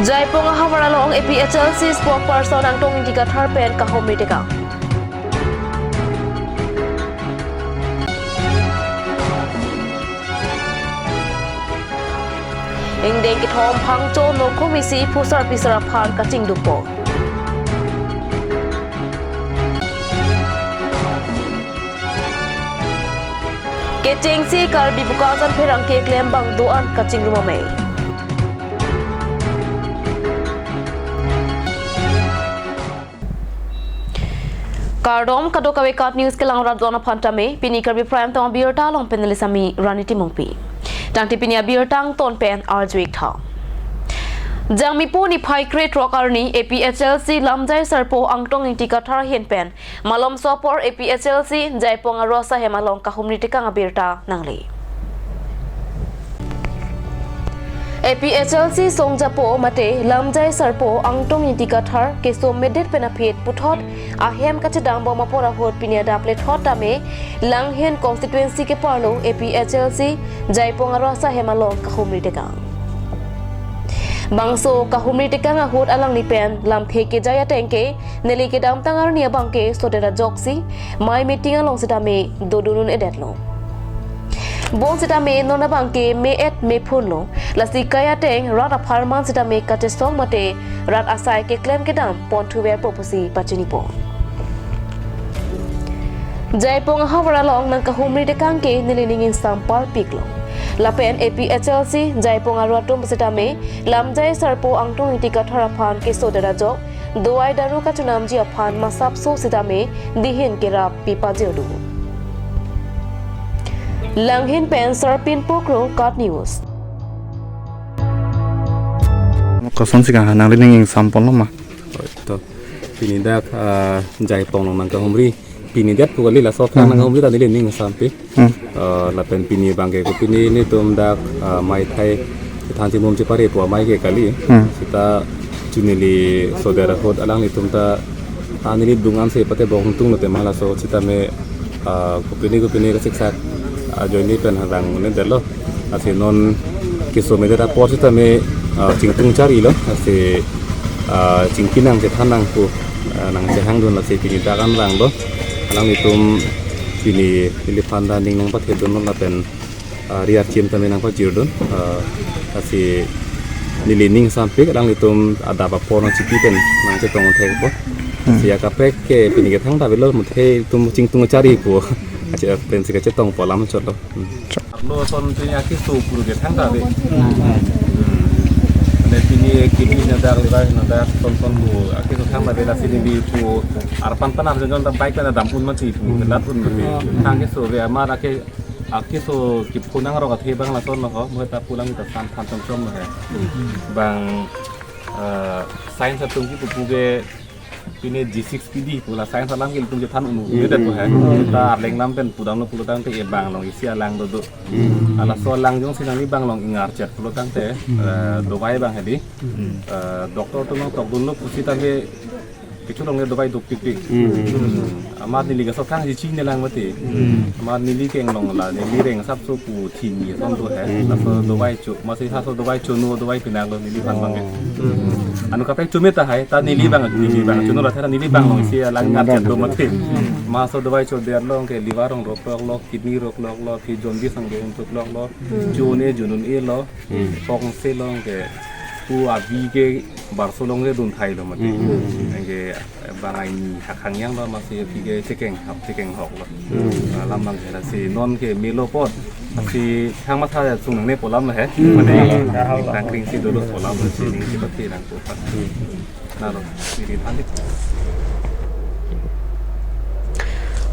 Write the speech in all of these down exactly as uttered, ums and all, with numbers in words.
Jaipong ahavar along A P H L C spokesperson Angtong Ingti Kathar pen kahumri tekang. Ingdeng kethom phangcho nokhom isi phusar phisar aphan kachingdukpo. Kechengsi Karbi Bokajan pherangke klembang do-an kachingrum amei. Kardom, kadokave KAT News kelang rat do-an aphan tame, pini Karbi Prime Time abirta along panelist ami Rani Timungpi. Tangte pini abirta angton pen arju-ik tha. Jangmipo niphai krethrok arni A P H L C lamjai sarpo Angtong Ingti Kathar ahin pen malomso apor A P H L C Jaipong aro asahem along kahumri tekang abirta nangle. A P H L C songjapo mate lamjai sarpo Angtong Ingti Kathar keso medet pen aphi puthot ahem kachedambom apor ahut pini adap lethot tame Langhin constituency keparlo A P H L C Jaipong aro asahem along kahumri tekang. Bangso kahumri tekang ahut alangli pen lamthe kejai ateng ke neli kedamtang arni abangke sodet ajoksi mei meeting along sitame dodun un-edetlo. Bonsitame non abangke me-et mephunlo. Lasi kai ateng rat apharman sitame kachesong mate rat asai keklem kedam ponthuverpo pusi pachinipo. Jaipong ahavar along nangkahumri tekang ke nelining ingsam parpiklo. Lapen A P H L C Jaipong aro atum sitame lamjai sarpo Angtong Ingti Kathar aphan kesodet ajok dovai daru kachonamji aphan masapso sitame dihin kerap pipajirdun. Langhin pen Sarpin Pokro, KAT News. Kosonsi kang ha nanglining ingsam ponlo ma? To, pini dak, ah, Jaipong along nangkahumri. Pini dak pu kali, laso aphrang nangkahumri ta nelining ingsam pi. Hmm. Ah, lapen pini abangke kopine netum dak, ah, mei thai than chimum chipare pu amei ke kali. Hmm. Seta chunili sodet ahut alanglitum ta, ah, neli dungan se pate bong hungtung lote ma laso sitame, ah, kopine kopine kasiksak ajoine pen harang un-edetlo. Lasi non keso medet apor sitame, ah, chingtung charilo. Lasi, ah, chingki nang chethan nang pu, ah, nangchehangdun, lasi pini dak anranglo. Alanglitum pini neliphan ta ning nangpathedunlo lapen, ah, riar chim tame nangpajirdun. Ah, lasi nelining sampik alanglitum adap apor nangchipi pen nangchetong thekpo. Hmm. Lasi akaprek ke pini kethang ta avelo, muthe itum chingtung chari pu. Ache pensi kachetongpo alam chotlo. Hmm. Arlo ason pini akeso puru kethang ta ave. Hmm. Ane pini kidney nadak, liver nadak, son son pu akeso thang ta ave, lasi neli pu arpan pen arjon jon ta bike pen adam un mati pu, kelat un mati. Thang keso ave, amar ake, akeso kiphun nangrok athe abang lasonlo ho, mo ta pu alanglitum ta san than chomchom lo he. Bang, eh, science atum kipu puke pine G six P D pu la science alam ke ilitum chethan un-e det pu he. Ta Arleng lam pen pudamlo pulo tangte e bang along isi alang dodo. Halaso alang jongsi nangli bang along ingarchet pulo tangte, eh, dovai abang hedi. Eh, doctor atum nangtokdunlo pusitame kecho longle dovai dopikpik. Hmm. Amat neli kaso thang si chine lang mati. Hmm. Amat neli ke inglong la, neli reng asapso pu thini ason do he. Hmm. Laso dovai cho, masi laso dovai chono, dovai pinanglo neliphan abangke. Hmm. Anut kaprek chome tahai, ta neli abang, neli abang chono la thara neli abang along isi alang ngarchet do mati. Hmm. Maso dovai chodet along ke liver rong rokloklo, kidney rokloklo, phi jaundice ang do un-etloklo, Hmm. jone junun-elo, Hmm. kongse along ke pu avi ke barso along le dun thailo mati. Hmm. Anke bang aini hakhang yang lo masi avi ke chekeng hap chekeng hoklo. Hmm. Alam abangke lasi non ke melo apot. Lasi thang matha sung nangne pu alam he. Hmm. Mane Hmm. nangkring si dolo pu alam lasi ning si pati nangpo pa. Hmm. Nalo, ini tadi.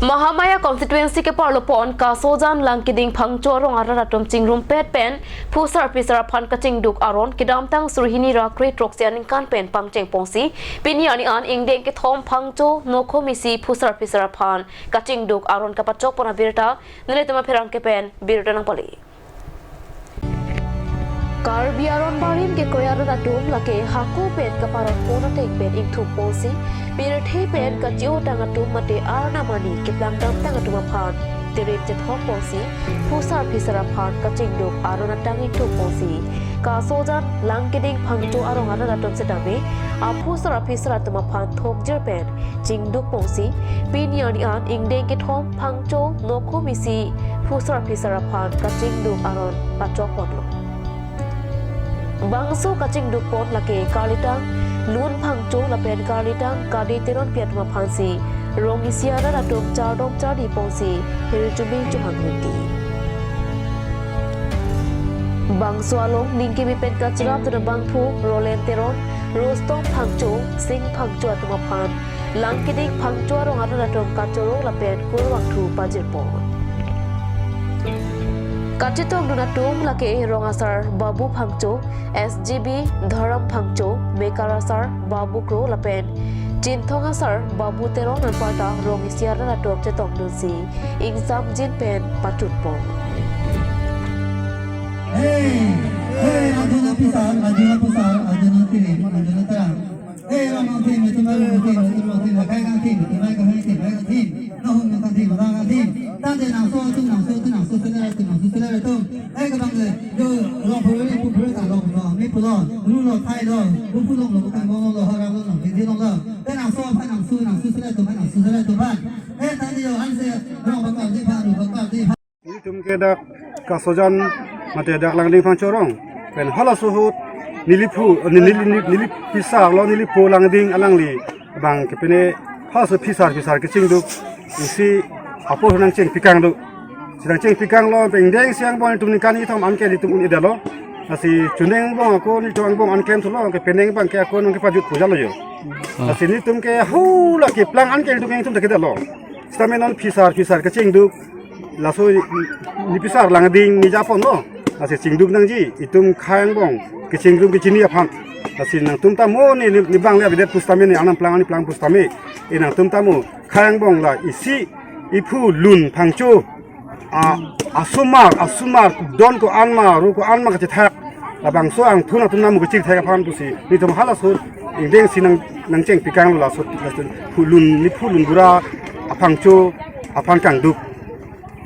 Mahamaya constituency keparlo pon Kasojan Langkiding Phangcho arong arat atum chingrumpet pen phusar phisar aphan kachingduk aron kedamtang suri hini ra kre throksi aningkan pen pangcheng ponsi pini arni an ingdeng kethom Phangcho nokhom isi phusar phisar aphan kachingduk aron kapachok pon abirta nelitum apherangke pen birta nangpale. Karbi aron barim kekroi arat atum lake hako pen kaparot pon ateng pen ingthum ponsi pirthe pen kachi-otang atum mate arnam arni keplang damtang atum aphan terip chethok ponsi, phusar phisar aphan kachingduk aron atang ingthok ponsi, Kasojan Langkiding Phangcho arong arat atum setame aphusar aphisar atum aphan thokjir pen chingduk ponsi, pini arni an ingdeng kethom Phangcho nokho misi phusar phisar aphan kachingduk aron pachok ponlo. Bangso kachingduk pon lake karlitang Lun Phangcho lapen karlitang Kade Teronpi atum aphansi, rong isi arat atum chardom chardi ponsi hirjume chohang hingti. Bangso along ning kimi pen kacharapdun abangphu Roland Teron, Rostom Phangcho, Sing Phangcho atum aphan Langkiding Phangcho arong arat atum kachoro lapen kurvangthu pajirpon. Kachetongdun atum lake rong asar Babu Phangcho, S G B Dharam Phangcho, mekar asar Babu Kro lapen chinthong asar Babu Teron anparta rong isi arat atum chetongdunsi ingsamjin pen pachutpon. Hey, hey, aduna phisar, aduna phisar, aduna tirim, aduna terang. Hey, rong kangthim, methim, rong kangthim, methim, rong kangthim, akhai kangthim, methim, akhai kangthim, akhai kangthim, nahum kangthim, adang kangthim. Tangte nangso, tu nangso, tu nangso, sele, tu nangso, sele, tu. Hey, kabang de, jo, rong phurui, pu phurui, ta rong, rong, mi pulo, ru lo, thai lo, bu pu long lo, bu kang long lo, hara long lo, di di long lo. Hey, nangso, pha nangso, nangso, sele, tu, pha nangso, sele, tu, pha. Hey, tangte jo, ansi, rong bakar di, pha, ru bakar di, pha. Nelitum ke dak Kasojan mate dak Langding Phangcho arong pen halaso ahut neliphu, neli, neli, neli phisar lo, neliphu Langding alangli abang ke pine halaso phisar phisar kachingduk isi apor nangcheng pikang do. Si nangcheng pikang lo, pen ingdeng isi angbong tum ningkan kethom anke ilitum un-edetlo. Lasi chuneng angbong ako nelitum angbong anklem thulo, ke peneng abang ke ako nangkepajut puja lo jo. Ah. Lasi nelitum ke hula keplang anke ilitum ke ilitum ta kedetlo. Sitame non phisar phisar kachingduk laso ne phisar Langding ne japon lo. Lasi chingduk nangji, itum akhai angbong kachingduk kachini aphan. Lasi nangtum ta mo ne, ne, ne bang le avedet pusitame ne anam plang ani plang pusitame. E nangtum ta mo akhai angbong la isi iphu Lun Phangcho. A, asomar, asomar, don ko-an ma, ru ko-an ma kachethak. Labangso angthun atum nangmu kachingthek aphan pusi nelitum halaso ingdeng isi nang, nangcheng pikang lo laso, laso phu Lun, nephu Lun Bura aphangcho aphan kangduk.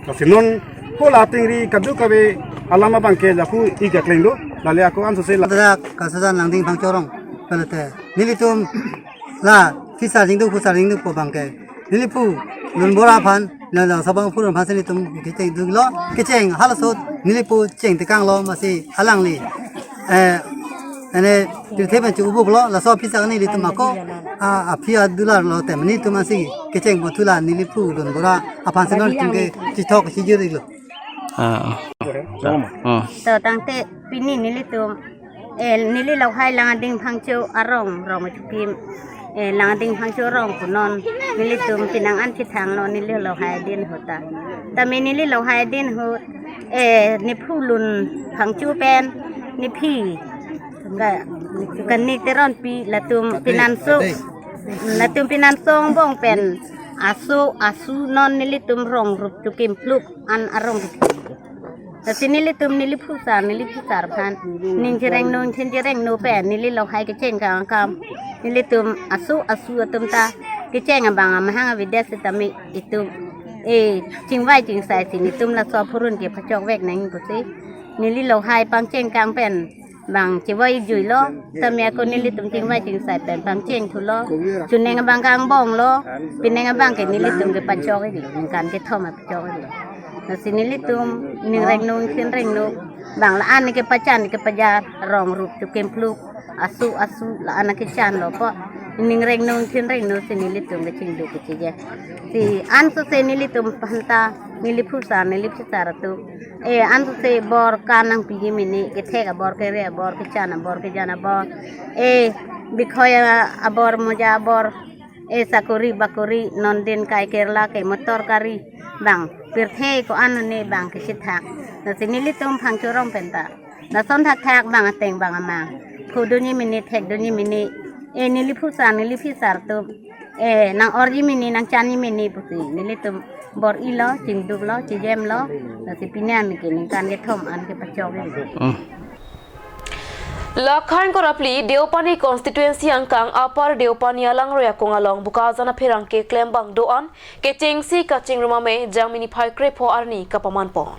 Lasi non ko la tingri kaduk kave alam abang ke lapu ik akleng do, lale ako ansose la. Dak Kasojan Langding Phangcho arong, pelete nelitum la phisar chingduk, phusar chingduk pu abang ke neliphu Lun Bura aphan, la, la, sabang phu aphan si nelitum kachingduk lo, kacheng halaso neliphu cheng tekang lo, masi alangli, eh, ene tirthe pen chu ubuk lo, laso phisar nelitum ako, a, aphi adular lo te nelitum ansi kacheng pon thu la neliphu Lun Bura aphan si nelitum ke chethok chijir lo. Ah, ah. Ah. To tangte pini nelitum, eh, neli lahai Langding Phangcho arong, rong chukim, eh, Langding Phangcho arong punon nelitum pinang an chethang lo neli lahai din ahut ta. Tame neli lahai din ahut, eh, nephu Lun Phangcho pen nephi ka, Kade Teronpi latum pinanso, latum pinanso angbong pen aso asu non nelitum rong rup chukim pluk an arong. Lasi nelitum neli phusar, neli phisar aphan ning chereng nung, chen chereng nung pen neli lahai kacheng kang kam. Nelitum aso asu atum ta kacheng abang amahang avedet sitame itum, eh, chingvai chingsai si nelitum laso aphurun kepachok vek nang pusi neli lahai pangcheng kang pen bang chevoi juilo, tame ako nelitum chingvai chingsai pen pangcheng thulo, chuneng abang ke angbong lo, peneng abang ke nelitum kepachok iklo, ningkan kethom apachok iklo. Lasi nelitum ning reng nung, thin reng nung, bang la-an kepachan kepajar, rong rup chukim pluk, asu asu la-an kechan lo po, ning reng nung, thin reng nung si nelitum kachingduk kachije. Si ansose nelitum aphanta, neli phusar, neli phisar atum. Eh, ansose bor kanang piji mini, kethek abor, kere abor, kechan abor, kejan abor. Eh, bikhoi abor, moja abor. Eh, sakori bakori, non din kai kerla ke motor kari bang, pirthe ko-an ne bang kachethak. Lasi nelitum Phangcho arong penta lason thakthak bang ateng bang amang. Phu dunji mini, thek dunji mini. Eh, neli phusar, neli phisar atum, eh, nang-orji mini, nangchanji mini pusi nelitum bor-ilo, chingduklo, chijemlo, lasi pini an ke ningkan kethom an kepachok iklo. Hmm. Lakhan Korapli Deopani constituency angkang Upper Deopani alangroi akong along Bokajan apherangke klembang do-an kechengsi kachingrum amei Jangmi niphai krepho arni kapaman pon.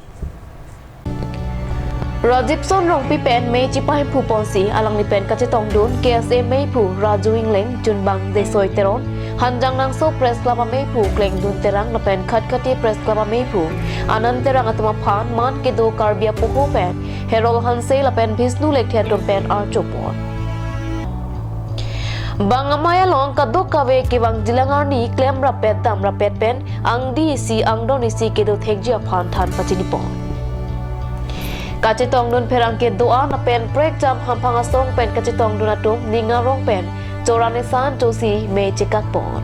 Rajibson Rongpi pen mei chipahemphu ponsi alangli pen kachetongdun K S A meiphu Raju Ingleng, chunbang Desoi Teron, Hanjangnangso Press Club ameiphu Klengdun Terang lapen Khatkhati Press Club ameiphu Anand Terang atum aphan man kedo Karbi apoho pen Herol Hanse lapen Bishnu Lekthe atum pen archopon. Bang amei along kadokave kevangjilang arni klemrap pet damrap pet pen angdi isi angdon isi kedo thekji aphan than pachinipon. Kachetongdun pherangke do-an lapen prekjam hamphang asong pen kachetongdun atum ning arong pen choran esan chosi mei chekakpon.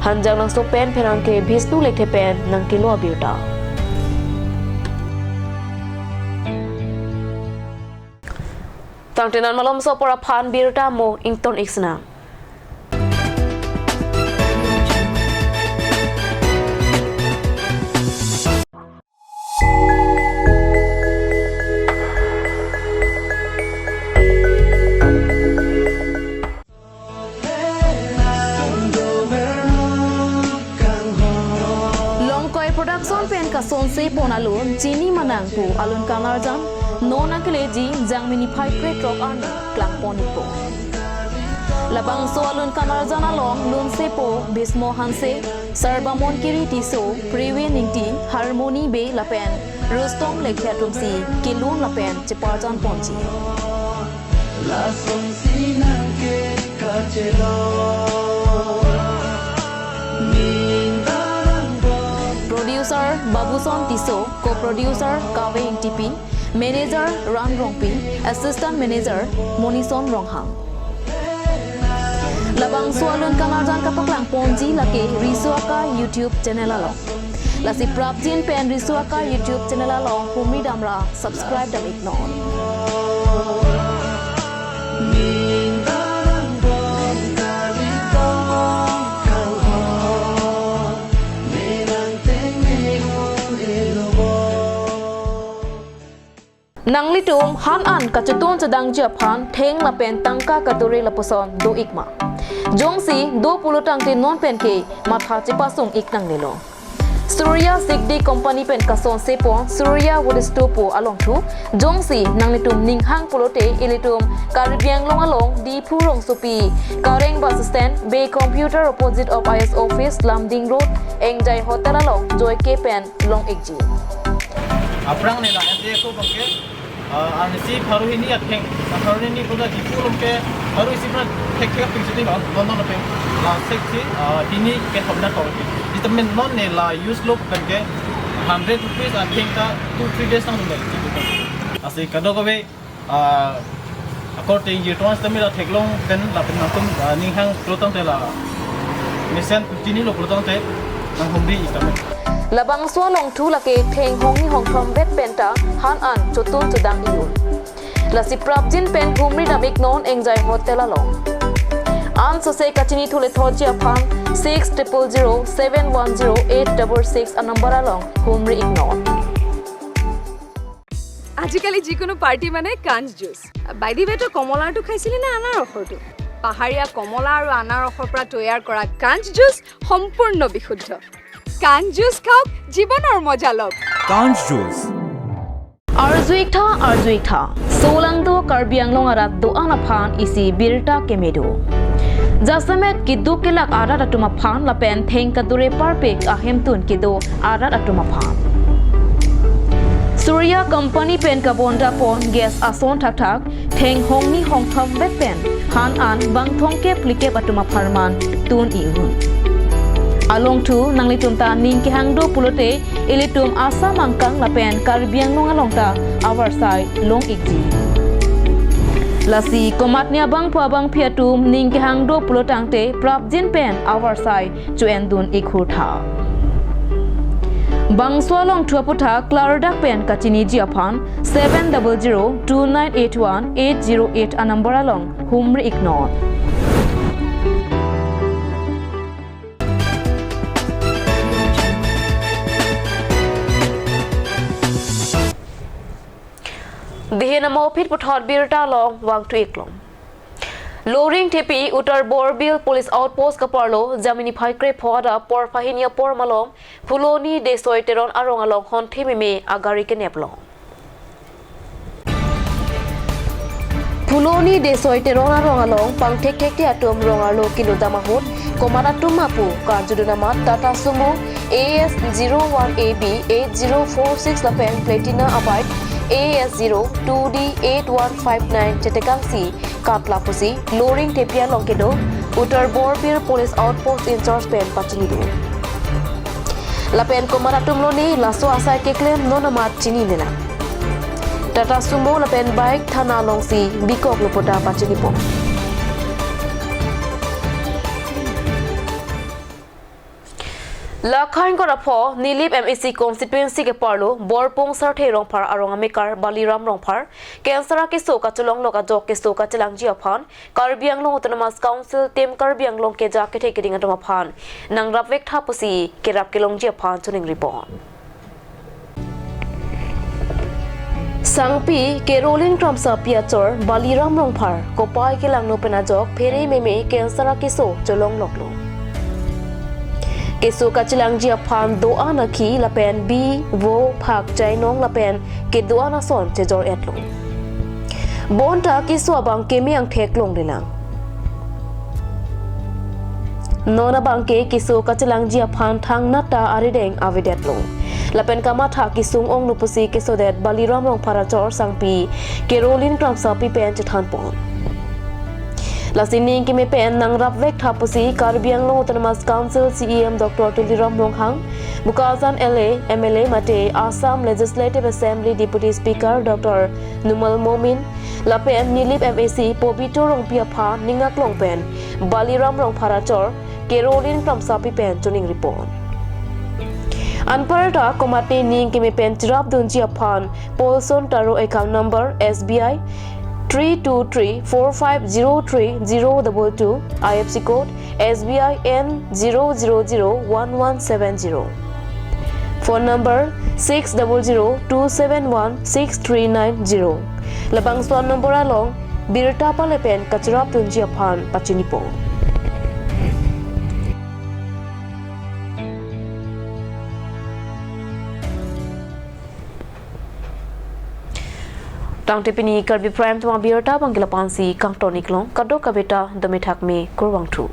Hanjangnangso pen pherangke Bishnu Lekthe pen nangkelo abirta. Tangtenan malomso apor aphan birta mo ington ik sinang. Longkoi Production pen kasonse pon alun Chini Manang pu alun kanarjan non akeleji Jangmi niphai krethrok arni klangpon ikpo. Labangso alun kanarjan along lunsepo Bismo Hanse, Sarbamon Kiri Tisso, Priwi Ningti, Harmony Bey lapen Rustom Lekthe atumsi kelun lapen cheparjan ponji. Lasonsi nangke kachelo. Ning darang bom. Producer Babuson Tisso, co-producer Kave Ingtipi, manager Ran Rongpi, assistant manager Monison Ronghang. Labangso alun kanarjan kapaklang ponji lake Riso Akai YouTube channel along. Lasi prapjin pen Riso Akai YouTube channel along humri damra subscribe dam iknon. Nanglitum han an kachetun chedangji aphan theng lapen tangka kadore lapuson do ikma? Jongsi do pulo tangte non penke matha chepasung ik nangnelo. Surya Sigdi Company pen kasonse pon Surya Wood Stove pu alongthu, jongsi nanglitum ninghang pulote ilitum Karbi Anglong along Diphu rongsopi Kareng bus stand, Bey Computer opposite of I S office, Lumding Road, Engjai Hotel along joike pen long ikji. Aphrang nela N J S O abangke, ah, arnisi pharo hini atheng, ah, pharo hini koda Diphu along ke pharo isi pharo thek thek aphi sini non, non non aphi. La sek si, ah, hini ke hobna tong ki. Itamen non nela use lo pen ke hundred rupees atheng ta two three days nang nang. Lasi kadokave, ah, according to tomas tamila theklong pen lapen nangtum, ah, ninghang pulo tangte la mesen chinilo pulo tangte nanghumri itamen. Labangso alongthu lake theng hongni hongthom vet penta han an chotun chodang iyun. Lasi prapjin pen humri dam iknon Engjai Hotel along. Ansose kachinithu le thoji aphan six triple zero seven one zero eight double six anumber along humri iknon. আজিকালি যিকোনো পাৰ্টি মানে কাঞ্চ juice. By the ৱে, তই কমলাৰটো খাইছিলি নে আনাৰসৰটো? পাহাৰীয়া কমলা আৰু আনাৰসৰ পৰা তৈয়াৰ কৰা কাঞ্চ জুচ সম্পূৰ্ণ বিশুদ্ধ। কাঞ্চ জুচ খাওক, জীৱনৰ মজা লওক। কাঞ্চ juice. Arju ik tha, arju ik tha. Solangdo Karbi Anglong arat do-an aphan isi birta kemedo. Jasemet keduk kelak arat atum aphan lapen theng kadore parpik ahemtun kedo arat atum aphan. Surya Company pen kabonda pon gas ason thakthak theng hongni hongthom vet pen han an bang thongkep phlikep atum apharman tun ihun. Alongthu nanglitum ta ning kehang do pulote ilitum Assam angkang lapen Karbi Anglong along ta avarsai long ikji. Lasi komatne abangphu abangphi atum ning kehang do pulo tangte prapjin pen avarsai chu-endun ikhur tha. Bangso alongthu aputhak klardak pen kachiniji aphan seven double zero two nine eight one eight zero eight anumber along humri iknon. Dihin amo phit puthot birta along vangthu-ik long. Loringthepi Uttar Borbil Police Outpost kaparlo Jami niphai krepho adap porphai hini apor malom Phuloni Desoi Teron arong along honthi meme agari kenep long. Phuloni Desoi Teron arong along pangthekthekte atum rong arlo kinudam ahut komat atum ma pu karjudun amat Tata Sumo A S zero one A B eight zero four six lapen Platina a-bike A S zero two D eight one five nine chetekangsi katla pusi Loringthepi along kedo Uttar Borbil Police Outpost in-charge pen pachinidun. Lapen komat atum lone laso asai keklem non amat chinine lang. Tata Sumo lapen bike thana alongsi bikoklo pu ta pachinipo. Lakha ingkoi ra pho Nilip M A C constituency keparlo Borpung Sarthe Rongphar arong amekar Baliram Rongphar cancer akeso kachelonglok ajok keso kachelangji aphan Karbi Anglong Autonomous Council Team Karbi Anglong keja kethe keding atum aphan nangrapvek tha pusi kerap kelongji aphan choningri pon. Sangpi Caroline Kramsapi achor Baliram Rongphar kopai kelangno pen ajok phere meme cancer akeso chelongloklo. Keso kachelangji aphan do-an akhi lapen bi, vo, phak, chainong lapen kedo-an ason chejor-etlo. Bonta keso abang keme angthek longle lang. Non abangke keso kachelangji aphan thangnat ta arideng avedetlo. Lapen kamatha kesung onglo pusi kesodet Baliram Rongphar achor sangpi Caroline Kramsapi pen chethan pon. Lasi ning keme pen nangrapvek tha pusi Karbi Anglong Autonomous Council C E M Doctor Tuliram Ronghang, Bokajan L A, M L A mate Assam Legislative Assembly Deputy Speaker Doctor Numal Momin, lapen Nilip M A C Pobito Rongpi aphan ning aklong pen Baliram Rongphar achor Caroline Kramsapi pen choningri pon. Anparta komatne ning keme pen cherapdunji aphan Polson Taro account number S B I three two three four five zero three zero double two, I F S C code S B I N zero zero zero one one seven zero. Phone number six double zero two seven one six three nine zero. Labangso number along birta pale pen kacherapdunji aphan pachinipo. Tangte pini Karbi Prime Time abirta abangke la-an si kangton-ik long, kadokave ta dome thakme, kurvangthu.